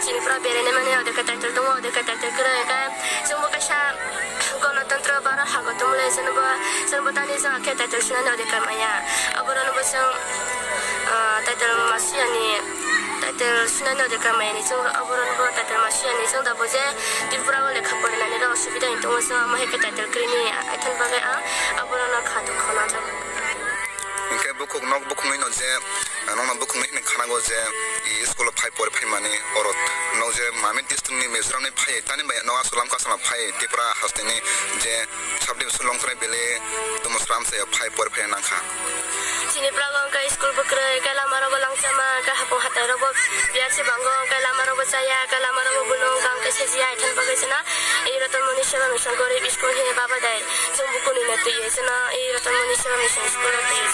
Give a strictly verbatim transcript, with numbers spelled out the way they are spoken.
Chini pura beraina mani odeka title tongo, odeka title kwrwi khe chwngbo kaisa Ganatantro Bharat hago tongmole chwngbo chwngbo tani chwng khe title sunani odeka maya. Aboroni bo chwng ah, title masiyani title sunani odeka mayani chwng aboroni bo title masiyani chwng da bo je Tripura o lekha porinani rok subida hin tongo chwng amo hai khe title kwrwini aithani bagwi ang aborok no kha dukho nang jago. Hinkhe bukhuk nok bukhuknwi no je, ah, nokno bukhuknwi hinwi khanago je, i school o phai pori phaimani oro nok je mami district ni Mizoram ni phai tani bai no aswk lam kasama phai Tripura haste ni je subdivision Longkrai Valley Dumusra amchai o phai pori phai nangkha. Chini prago hwnkhe school bo kwrwi, hwnkhe lama rogo langchama, hwnkhe hapung hatai rogo biyar se bango, hwnkhe lama rogo chaya, hwnkhe lama rogo bulung, hwnkhe sejiya, aithani bagwi chwngno i Ratanmoni Seva Mission gorib school hinwi baba dai. Chwng bukunino twiwi chwngno i Ratanmoni Seva Mission school o twiwi.